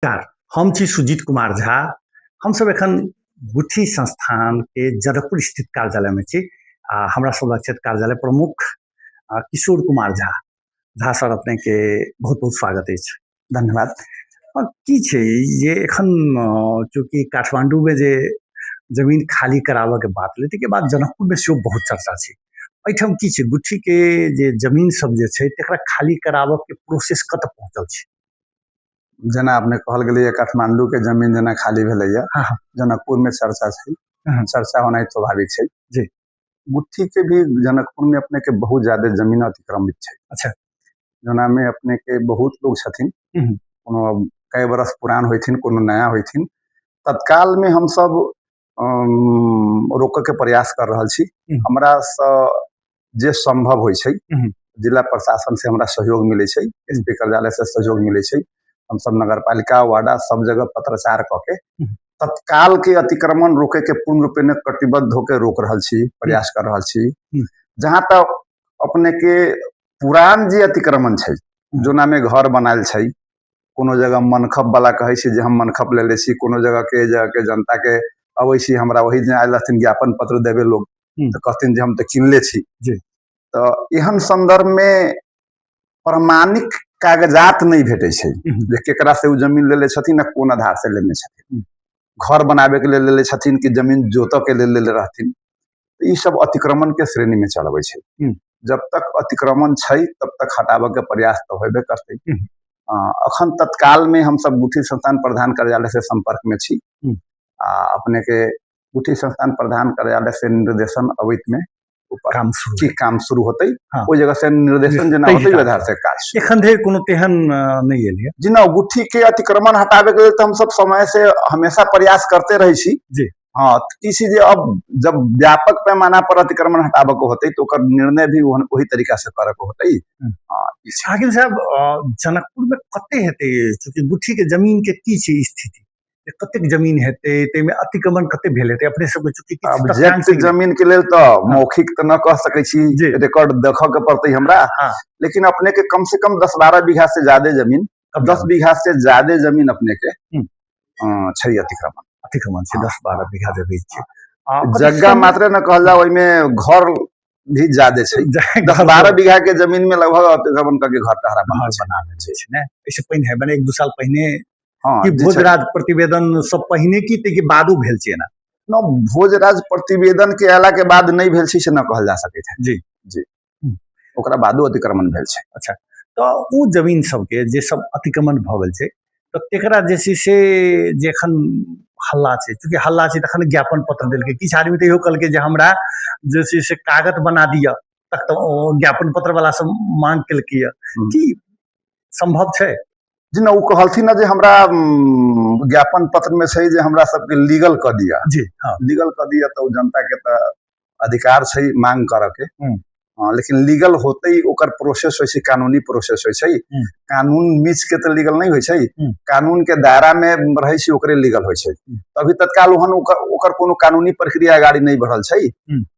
नमस्कार, हम छी सुजीत कुमार झा। हमसब एखन गुठी संस्थान के जनकपुर स्थित कार्यालय में छी आ हमरा सब लग छथि कार्यालय प्रमुख किशोर कुमार झा। झा सर, अपने के बहुत बहुत स्वागत अछि। धन्यवाद। की छै जे एखन चूँकि काठमांडू में जे जमीन खाली कराबऽ के बात भेलै, ताहिके बाद जनकपुर में सेहो बहुत चर्चा छै। एहिठाम की छै, गुठी के जे जमीन सब जे छै तकरा खाली कराबऽ के प्रोसेस कतऽ पहुँचल छै? जेना अपने कहल गेलैए, काठमांडू के जमीन जेना खाली भेलैए, जनकपुर में चर्चा छै। चर्चा होनाइ स्वाभाविक छै। गुट्ठी के भी जनकपुर में अपने के बहुत ज्यादा जमीन अतिक्रमित छै। जना में अपने के बहुत लोग छथिन, कोनो कई बरस पुरान होइथिन, कोनो नया होइथिन। तत्काल में हमसब रोकऽ के प्रयास कर रहल छी। हमरा सँ जे संभव होइ छै, जिला प्रशासन से हमरा सहयोग मिलै छै, एस पी कार्यालय से सहयोग मिलै छै, हमसब नगरपालिका, वार्डा सब जगह पत्राचार कऽ के तत्काल के अतिक्रमण रोके के पूर्ण रूपेण कटिबद्ध होके रोक रहल छी, प्रयास कर रहल छी। जहाँ तक अपने के पुरान जे अतिक्रमण छै, जोना में घर बनायल छै, कोनो जगह मनखप वाला कहै छै जे हम मनखप लेले छी, कोनो जगह के जगह के जनता के अबै छी हमरा, ओहि दिन आयल रहथिन ज्ञापन पत्र देबे लोग, तऽ कहथिन जे हम तऽ किनले छी। तऽ एहन संदर्भ में प्रमाणिक कागजात नहि भेटै छै जे केकरा से ओ जमीन लेले छथिन आ कोन आधार से लेने छथिन, घर बनाबे के लेल लेले छथिन कि जमीन जोतऽ के लेल लेले रहथिन। ई सब अतिक्रमण के श्रेणी में चलबै छै। जब तक अतिक्रमण छै तब तक हटाबऽ के प्रयास तऽ होबे करतै। अखन तत्काल में हमसब गुठी संस्थान प्रधान कार्यालय से संपर्क में छी आ अपने के गुठी संस्थान प्रधान कार्यालय से निर्देशन अबैत में ऊपर काम शुरू की काम शुरू होतै, ओहि जगह से निर्देशन जेना ताहि होतै, ओहि हिसाब आधार से काज शुरू। एखन धरि कोनो तेहन नहि एलै। जी ना, गुठी के अतिक्रमण हटाबे के लेल तऽ हमसब समय से हमेशा प्रयास करते रहै छी। हाँ, तऽ की छै जे अब जब व्यापक पैमाना पर अतिक्रमण हटाबऽ के होतै तऽ ओकर निर्णय भी ओही तरीका से करऽ के होतै। हाँ, ई छै। हाकिम साहब, जनकपुर में कते हेतै? चूँकि गुठी के जमीन के की छै स्थिति, कतेक जमीन हेतै, ताहिमे अतिक्रमण कते भेल हेतै? अपने सबके चूँकि किछु अब तथ्यांक जब्त जमीन के लेल तऽ मौखिक तऽ न कह सकै छी, रिकॉर्ड देखऽ के पड़तै हमरा। लेकिन अपने के कम से कम 10-12 बीघा से ज्यादा जमीन, 10 बीघा से ज्यादा जमीन अपने के छै अतिक्रमण। अतिक्रमण छै। 10-12 बीघा जमीन छै। जगह मात्र न कहल जाए, ओहिमे घर भी ज्यादा छै। 10-12 बीघा के जमीन में लगभग अतिक्रमण करके घर टहरा घर बना लेने छै ने। एहिसँ पहिने, मने 1-2 साल पहिने हाँ, कि जे छै। भोजराज प्रतिवेदन सब पहिने की ताहिके बादो भेल छै एना? न, भोजराज प्रतिवेदन के अयला के बाद नहि भेल छै से न कहल जा सकैत है। जी, ओकरा बादो अतिक्रमण भेल छै। अच्छा, तऽ ओ जमीन सबके जे सब अतिक्रमण भऽ गेल छै, तऽ तेकरा जे छै से जे एखन हल्ला छै, चूँकि हल्ला छै तखन ज्ञापन पत्र देलकै। किछु आदमी तऽ इहो कहलकै जे हमरा जे छै से कागत बना दिअ तक, तऽ ओ ज्ञापन पत्र वाला सब मांग केलकै। की सम्भव छै? जी ना, ओ कहलथिन ने जे हमरा ज्ञापन पत्र में छै जे हमरा सबके लीगल कऽ दिअ। जी हाँ लीगल कऽ दिअ तऽ ओ जनता के तऽ अधिकार छै मांग करऽ के। हाँ, लेकिन लीगल होतै ओकर प्रोसेस होइ छै, कानूनी प्रोसेस होइ छै। कानून मिच के तऽ लीगल नहि होइ छै। कानून के दायरा में रहै छै ओकरे लीगल होइ छै। अभी तत्काल ओहन ओकर कोनो कानूनी प्रक्रिया अगाड़ी नहि बढ़ल छै।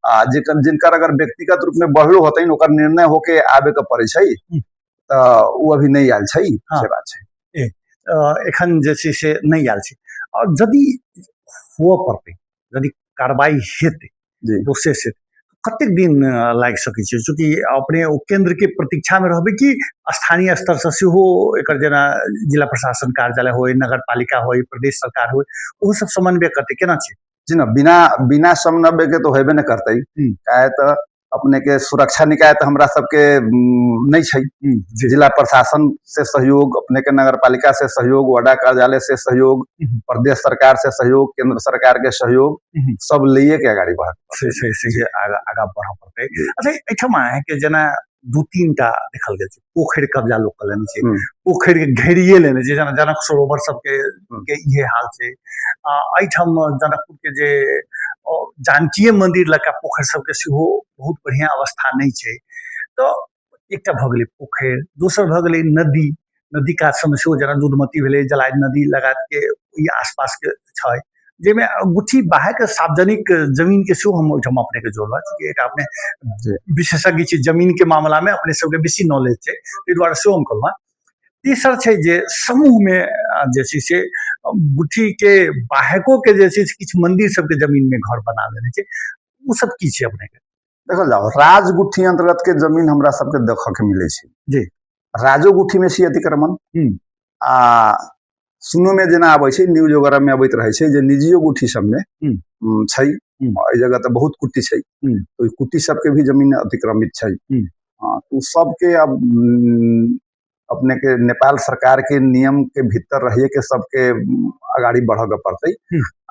आ जेकर जिनकर अगर व्यक्तिगत रूप में बढ़लो होतै, ओकर निर्णय होके आबे के पड़ै छै, तऽ ओ अभी नहि आयल छै। से बात छै। एखन जे छै से नहि आयल छै। आओर यदि हुअ पड़तै, यदि कार्रवाई हेतै, प्रोसेस हेतै, कतेक दिन लागि सकै छै? चूँकि अपने ओ केन्द्रके प्रतीक्षामे रहबै कि स्थानीय स्तरसँ सेहो एकर, जेना जिला प्रशासन कार्यालय होइ, नगरपालिका होइ, प्रदेश सरकार होइ, ओहो सब समन्वय करतै, केना छै? जी ना, बिना बिना समन्वय के तो हेबे नहि करतै। काहे तऽ अपने के सुरक्षा निकाय तऽ हमरा सबके नहि छै। जिला प्रशासन से सहयोग, अपने के नगरपालिका से सहयोग, वडा कार्यालय से सहयोग, प्रदेश सरकार से सहयोग, केंद्र सरकार के सहयोग, सब लइए के अगाड़ी बढ़ से से से आगा आगा बढ़ऽ पड़तै। अच्छा, एहिठाम अहाँके जेना 2-3 टा देखल गेल छै, पोखरि कब्जा लोक कऽ लेने छै, पोखरि के घेरिए लेने छै, जेना जनक सरोवर सबके के इहे हाल छै। आ एहिठाम जनकपुर के जे जानकीए मंदिर लग का पोखरि सबके सेहो बहुत बढ़िया अवस्था नहि छै। तऽ एकटा भऽ गेलै पोखरि, दोसर भऽ गेलै नदी। नदी कात सबमे सेहो, जेना दूधमती भेलै, जलाय नदी लगात के ई आसपास के छै, जाहिमे गुठी बाहरके सार्वजनिक जमीनके सेहो हम ओहिठाम अपनेके जोड़लहुँ, चूँकि एकटा अपने विशेषज्ञ छी जमीनके मामलामे, अपने सबके बेसी नॉलेज छै, ताहि दुआरे सेहो हम कहलहुँ। तेसर छै जे समूहमे जे छै से गुठीके बाहेकोके जे छै से किछु मंदिर सबके जमीनमे घर बना लेने छै, ओ सब की छै अपनेके? देखल जाओ, राजगुठी अंतर्गत के जमीन हमरा सबके देखऽ के मिलै छै जी। राजो गुठी में छै अतिक्रमण। आ सुनो में जेना आबै छै, न्यूज वगैरह में अबैत रहै छै जे निजियो गुठी सब में छै। एहि जगह तऽ बहुत कुट्टी छै, तो कुट्टी सबके भी जमीन अतिक्रमित छै। हाँ, तो सबके अब अपने के नेपाल सरकार के नियम के भीतर रहिए के सबके अगाड़ी बढ़ऽ के पड़तै।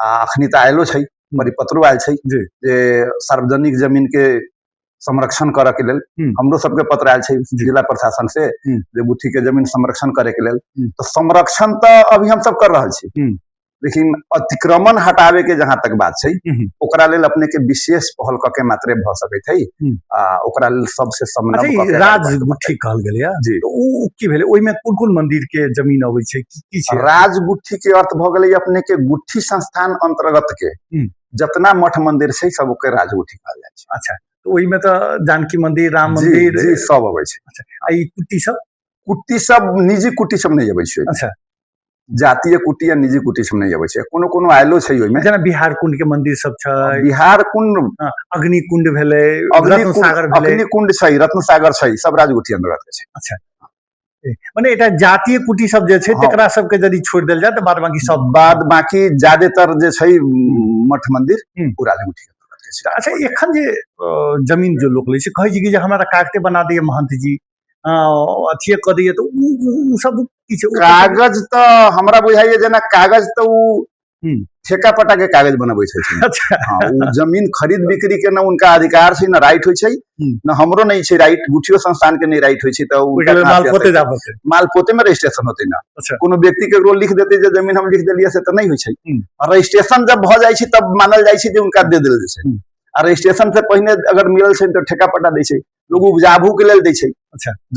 आ अखनी तऽ आयलो छै, परिपत्रो आयल छै जे सार्वजनिक जमीन के संरक्षण करऽ के लेल। हमरो सबके पत्र आयल छै जिला प्रशासन से जे गुठी के जमीन संरक्षण करे के लेल। तऽ संरक्षण तऽ अभी हम सब कर रहल छी, लेकिन अतिक्रमण हटावे के जहां तक बात छै, ओकरा लेल अपने के विशेष पहल कऽ के मात्रे भऽ सकैत है। आ ओकरा लेल सबसे समन्वय कऽ के राज गुठी कहल गेलै जी। तऽ ओ की भेलै? ओहिमे कोन कोन मंदिर के जमीन अबै छै, की की छै? राज गुठी के अर्थ भऽ गेलै अपने के गुठी संस्थान अंतर्गत के जतना मठ मंदिर छै सब ओकर राजगुठी कहल जाइ छै। अच्छा, तऽ ओहिमे तऽ जानकी मंदिर, राम मंदिर जी सब अबै छै। अच्छा, आ ई कुट्टी सब? कुट्टी सब निजी कुट्टी सब नहि अबै छै। जातीय कुट्टी या निजी कुट्टी सब नहि अबै छै। कोनो कोनो आयलो छै ओहिमे, जेना बिहार कुंड के मंदिर सब छै। बिहार कुंड, अग्नि कुंड भेलै, रत्न सागर भेलै। अग्नि कुंड छै, रत्न सागर छै, सब राजगुठी अंतर्गत छै। अच्छा, मने एकटा जातीय कुटी सब जे छै तकरा सबके यदि छोड़ि देल जाय तऽ बाद बाकी सब बाद बाकी ज्यादातर जे छै मठ मंदिर ओ राजगुठी। अच्छा, एखन जे जमीन जे लोक लै छै, कहै छै कि जे हमरा तऽ कागते बना दैए महंत जी, अथिये कऽ दैए, तऽ ओ सब की छै? कागज तऽ हमरा बुझाइए जेना कागज तऽ ओ ठेका पटा के कागज बनबै छै। हाँ, ओ जमीन खरीद बिक्री के न उनका अधिकार छै, न राइट होइ छै, न हमरो नहि छै राइट, गुठियो संस्थान के नहि राइट होइ छै। तऽ माल पोते जा पड़तै। माल पोते में रजिस्ट्रेशन होतै ना। कोनो व्यक्ति केकरो लिख देतै जे जमीन हम लिख देलियै, से तऽ नहि होइ छै। रजिस्ट्रेशन जब भऽ जाइ छै तब मानल जाइ छै जे उनका दे देल छै। आ रजिस्ट्रेशन से पहिने अगर मिलल छै तऽ ठेका पटा दै छै लोग, उपजाबू के लेल दै छै।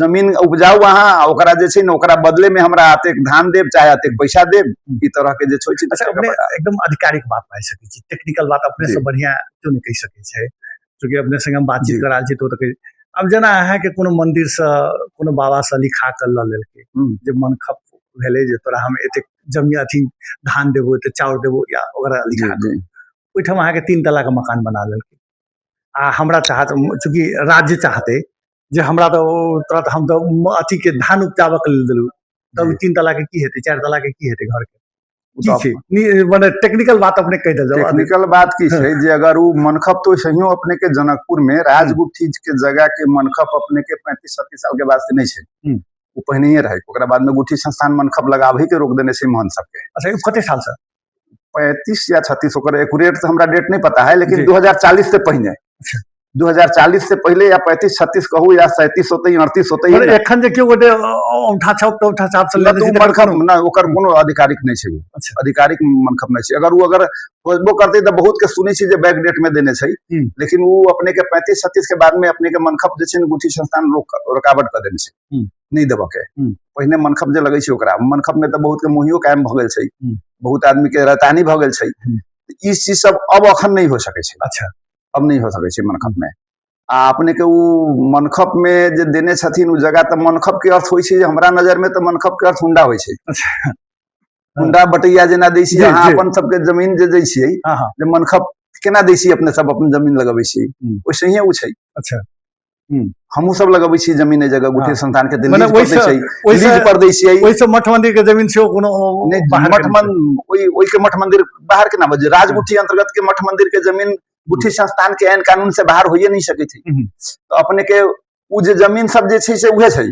जमीन उपजाउ अहाँ, ओकरा जे छै ने ओकरा बदले में हमरा अतेक धान देब चाहे अतेक पैसा देब, ई तरह के जे छै। अच्छा, अपने एकदम आधिकारिक बात बाजि सकै छी, टेक्निकल बात अपने से बढ़िया क्यों नहि कहि सकै छै, चूँकि अपने संगे हम बातचीत करा छी। तो आब जेना अहाँके कोनो मंदिर से कोनो बाबा से लिखा कऽ लऽ लेलकै जे मन खप भेलै जे तोरा हम एतेक जमीन अथी धान देबो, एते चाउर देबो, या ओकरा लिखा ओहिठाम अहाँके 3 तला के मकान बना लेलकै। आ हमरा चाहत, चूँकि राज्य चाहते जे हमरा तऽ तुरंत हम तऽ अथी के धान उपजाबऽ के लेल देलहुँ, तब 3 तला के की हेतै, 4 तला के की हेतै घर के? की छै मने टेक्निकल बात अपने कहि देल? टेक्निकल बात की छै जे अगर ओ मनखप तो सहियो अपने के जनकपुर में राजगुठी के जगह के मनखप अपने के 35-36 साल के बाद से नहीं छै, ओ पहिनहिए रहे। ओकरा बाद में गुठी संस्थान मनखप लगाबही के रोक देने छै महंत सबके। अच्छा, कते साल से? 35 या 36, ओकर एक्यूरेट तो हमरा डेट नहीं पता है, लेकिन 2040 से पहिने। 2040 से पहले या 35 36 कहू या 37 होते, 38 होते। एखन जे केओ गोटे औंठा छाप तऽ औंठा छाप से मनखप ना, ओकर कोनो आधिकारिक नहि छै। आधिकारिक मनखप नहि छै। अगर ओ अगर होबो करते तऽ बहुत के सुनै छी जे बैक डेट में देने छै, लेकिन ओ अपने के 35 36 के बाद में अपने के मनखप जे छै ने गुठी संस्थान रोक रुकावट कर देने छै, नहि देबऽ के। पहिने मनखप जे लगै छै ओकरा मनखप में तऽ बहुत के मुहियो कायम भऽ गेल छै, बहुत आदमी के रतानी भऽ गेल छै। ई चीज सब अब अखन नहि हो सकै छै। अब नहि हो सकै छै मनखप में। आ अपने के उ मनखप में जे देने छथिन उ जगह, तऽ मनखप के अर्थ होइ छै जे हमरा नजर में तऽ मनखप के अर्थ हुंडा होइ छै। हुंडा बटैया जेना दै छियै अहाँ अपन सबके जमीन जे दै छियै, जे मनखप केना दै छियै, अपने सब अपन जमीन लगबै छियै, ओइसहिए उ छै। हमहूँ सब लगबै छी जमीन एहि जगह गुठी संस्थान के लीज पर दै छै, लीज पर दै छियै। ओहिसँ मठ मंदिर के जमीन सेहो कोनो नहि, मठ मन ओहि ओहि के मठ मंदिर बाहर केना बजे? राजगुठी अंतर्गत के मठ मंदिर के जमीन गुठी संस्थान के ऐन कानून से बाहर होइए नहीं सकै छै। तऽ अपने के उ जे जमीन सब जे छै से उहे छै,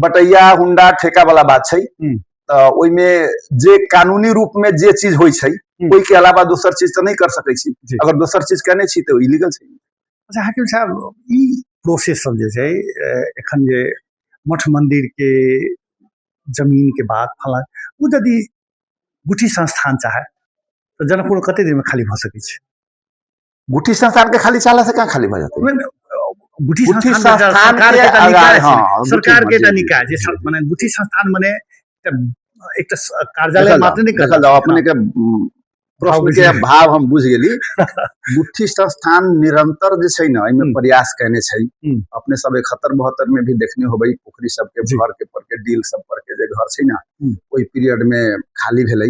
बटैया हुंडा ठेका वाला बात छै। तऽ ओहिमे जे कानूनी रूप में जे चीज होइ छै ओहि के अलावा दोसर चीज तऽ नहि कर सकै छी। अगर दोसर चीज केने छी तऽ इलीगल छै। अच्छा हाकिम साहब, ई प्रोसेस सब जे छै एखन जे मठ मंदिर के जमीन के बात फला, ओ यदि गुठी संस्थान चाहे तऽ जनकपुर कते दिन में खाली भऽ सकै छै? गुठी संस्थान के खाली चाहला से कहाँ खाली भऽ जेतै? गुठी संस्थान सरकार के निकाय, सरकार के निकाय जे माने गुठी संस्थान माने एकटा कार्यालय मात्र नहि। देखल जाओ, अपने के प्रश्न के भाव हम बुझि गेली। गुठी संस्थान निरंतर जे छै ने एहिमे प्रयास केने छै। अपने सब 71-72 में भी देखने होबै, पोखरी सबके घर के पर के डील सब पर के जे घर छै ने, ओहि पीरियड में खाली भेलै।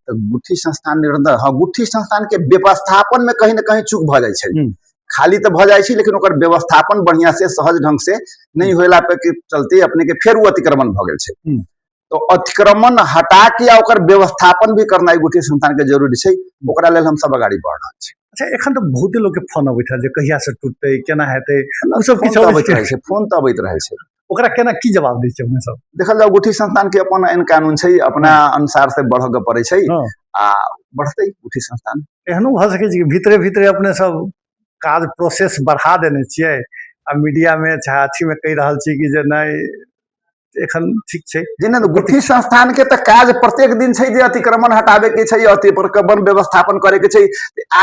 तऽ गुठी संस्थान निरंतर, हँ, गुठी संस्थान के व्यवस्थापन में कहीं न कहीं चूक भऽ जाइ छै। खाली तऽ भऽ जाइ छै, लेकिन ओकर व्यवस्थापन बढ़िया से सहज ढंग से नहि होला पे के चलते अपने के फेर ओ अतिक्रमण भऽ गेल छै। तो अतिक्रमण हटा के आ ओकर व्यवस्थापन भी करनाइ गुठी संस्थान के जरूरी छै। ओकरा लेल हम सब अगाड़ी बढ़ रहल छी। अच्छा, एखन तऽ बहुते लोक के फोन अबैत है जे कहिया से टूटतै, केना हेतै, ओ सब फोन किछु तऽ अबै अबैत छै। रहै छै, फोन तऽ अबैत रहै छै। ओकरा केना की जवाब दै छै अपने सब? देखल जाउ, गुठी संस्थान के अपन ऐन कानून छै, अपना अनुसार से बढ़ऽ के पड़ै छै। आ बढ़तै गुठी संस्थान। एहनो भऽ सकै छै कि भीतरे भीतरे अपने सब काज प्रोसेस बढ़ा देने छियै आ मीडिया में चाहे अथी में कहि रहल छी कि जे नहि, एखन ठीक छै? जे नहि, गुठी संस्थान के तऽ काज प्रत्येक दिन छै जे अतिक्रमण हटाबे के छै, अतिक्रमण व्यवस्थापन करे के छै।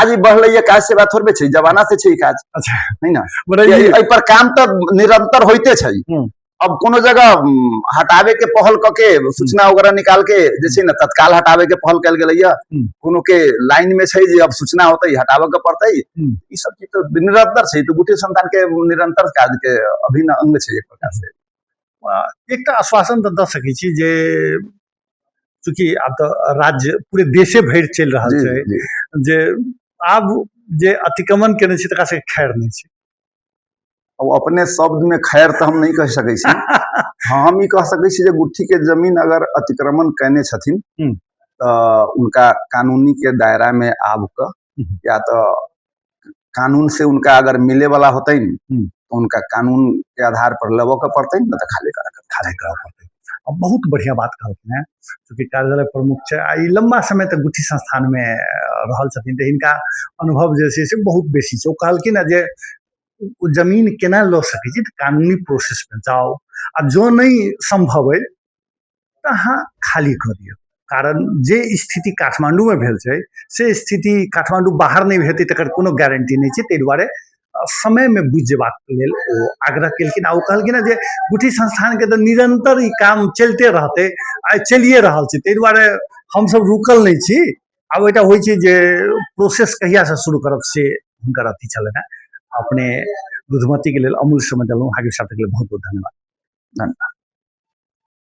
आज ही बढ़लै ये काज से बात थोड़बे छै, जमाना से छै ई काज। नहीं ना? मने ई एहि पर काम तऽ निरंतर होइते छै। अब कोनो जगह हटाबे के पहल कऽ के सूचना वगैरह निकाल के जे छै ने तत्काल हटाबे के पहल कयल गेलैया। कोनो के लाइन में छै जे अब सूचना होतै, हटाबे के पड़तै। ई सब चीज तऽ निरंतर छै। तऽ गुठी संस्थान के निरंतर काज के अभिन्न अंग छै एक प्रकार से। एकटा आश्वासन तऽ दऽ सकै छी जे चूँकि आब तऽ राज्य पूरे देशे भरि चलि रहल छै जे आब जे अतिक्रमण केने छै तकरा सबके खैर नहि छै। अब अपने शब्द में खैर तऽ हम नहि कहि सकै छी। हाँ, हम ई कह सकै छी जे गुट्ठी के जमीन अगर अतिक्रमण केने छथिन तऽ उनका कानूनी के दायरा में आब कऽ या तऽ कानून से उनका अगर मिले वाला होतनि तऽ उनका कानून के आधार पर लेबऽ के पड़तनि, नहि तऽ खाली करऽ के खाली करऽ पड़तै। आ बहुत बढ़िया बात कहलखिन हेँ। चूँकि कार्यालय प्रमुख छै आ ई लम्बा समय तक गुठी संस्थानमे रहल छथिन, तऽ हिनका अनुभव जे छै से बहुत बेसी छै। ओ कहलखिन हेँ जे ओ जमीन केना लऽ सकै छी, तऽ कानूनी प्रोसेसमे जाउ आ जँ नहि सम्भव अइ तऽ अहाँ खाली कऽ दियौ, कारण जे स्थिति काठमाण्डूमे भेल छै से स्थिति काठमाण्डू बाहर नहि हेतै तकर कोनो गारंटी नहि छै। ताहि दुआरे समयमे बुझि जेबाक लेल ओ आग्रह केलखिन आ ओ कहलखिन जे गुठी संस्थानके तऽ निरन्तर ई काम चलिते रहतै आ चलिए रहल छै, ताहि दुआरे हमसब रुकल नहि छी। आब एकटा होइ छै जे प्रोसेस कहियासँ शुरू करब, से हुनकर अथी छलनि हेँ। अपने दूधमतीके लेल अमूल्य समय देलहुँ, हाकिम साहबके लेल बहुत बहुत धन्यवाद। धन्यवाद।